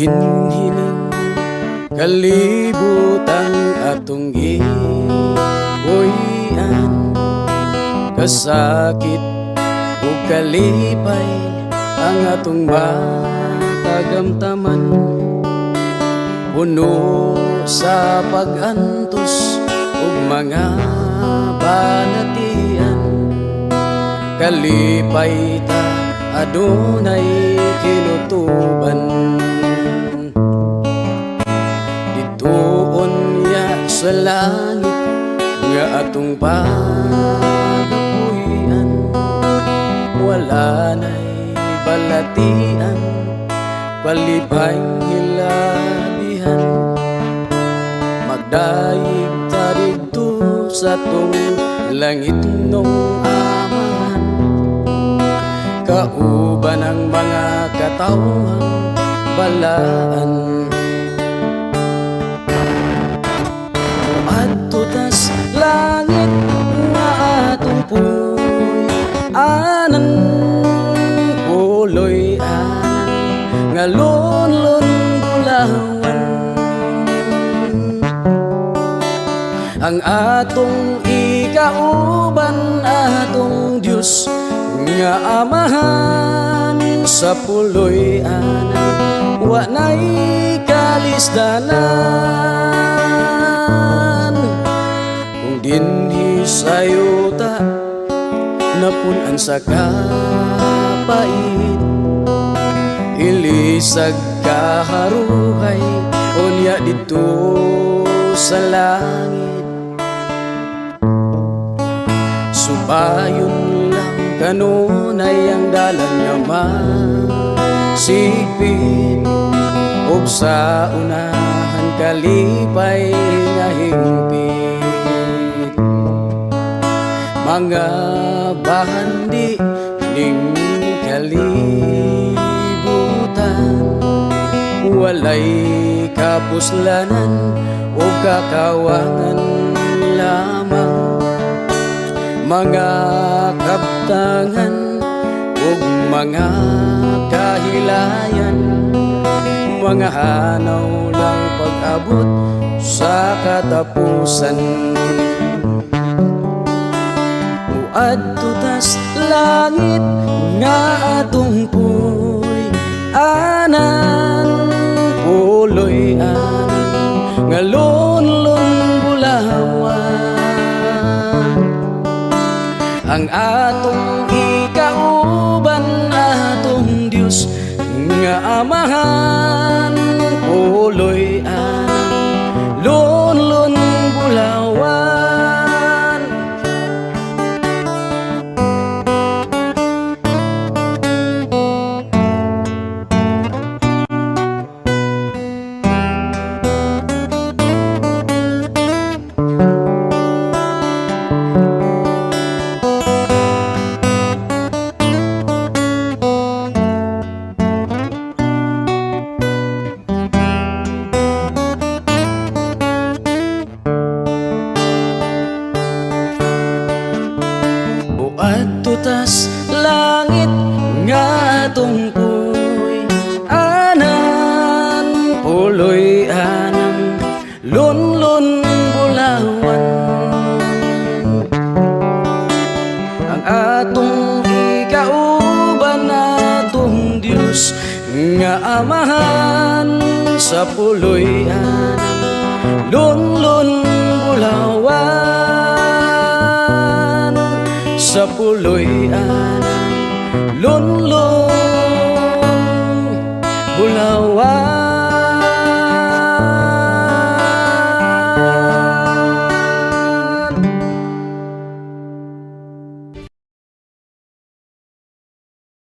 Dinhining kalibutan atong gipuy-an, kasakit ug kalipay ang atong matagamtaman, puno sa pag-antos ug mga balatian. Kalipay ta adunay kinutuban. Dituon ya sa langit nga atong pagapuy-an, wala na'y balatian, kalipay hilabihan. Magdayeg ta didto sa atong langitnong Amahan, kauban ang mga katawhang balaan. Muadto tas langit nga atong puy-anan, puloy-anan nga lunlun bulawan. Ang atong ikauban, atong Dios nga Amahan, sa puloy-anan wa na'y kalisdanan. Kung dinhi sa yuta napun-an sa kapait, ilisag kaharuhay unya didto sa langit. Subayon lang kanunay ang dalan nga masigpit, ug sa unahan kalipay nga hingpit. Mga bahandi ning kalibutan, walay kapuslanan o kakawangan lamang, mga kabtangan ug mga kahilayan, mga hanaw lang pag-abot sa katapusan. Muadto tas langit nga atong puy-anan, puloy-anan nga lunlun bulawan. Ang atong ikauban, atong Dios nga Amahan, puloy-anan lunlun bulawan. Muadto tas langit nga atong puy-anan, puloy-anan lunlun bulawan. Ang atong ikauban, atong Dios nga Amahan, sa puloy-anan lunlun bulawan, sa puloy-anan lunlun bulawan.